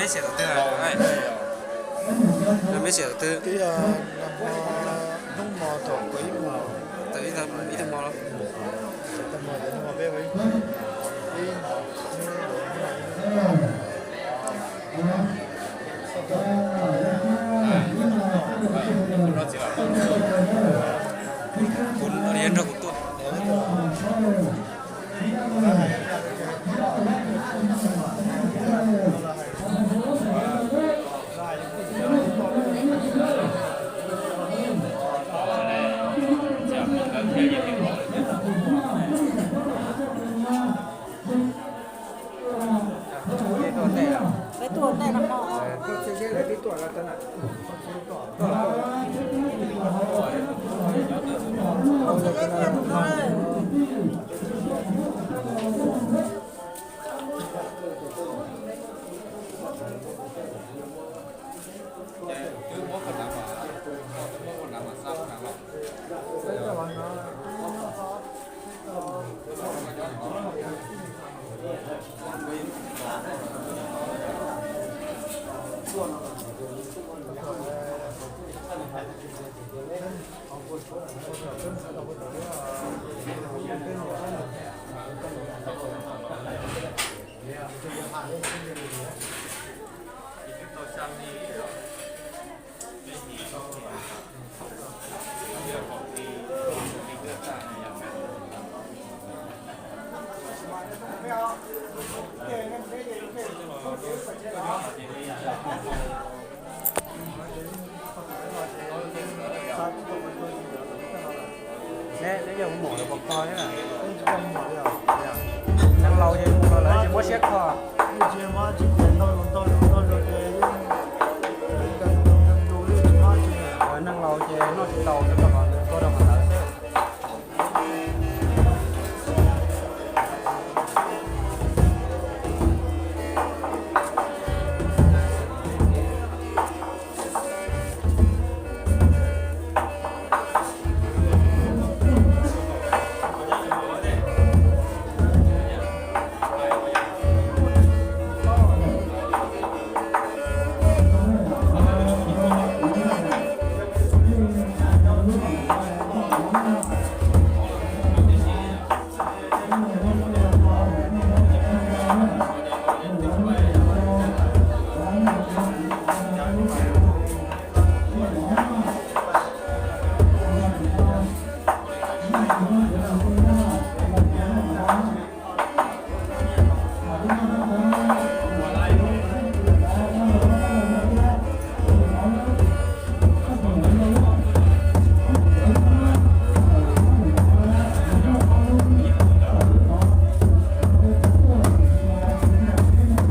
Meb xiam thaum twg? Hnub hmo thaum kaum ib moos. Thaum ib tag hmo los? Tag hmo thaum hnub hmo peb ua ib, ib, kuv nrog kuv tuaj. Peb tuaj ua ntej no. Neb, neb yog mus muam los puas kho thiab na? Neeg laus ces mus los lawv tsis muab siab kho. Neeg laus ces noj tsis tau, rau qhov nws tuaj rau qhov ntawd.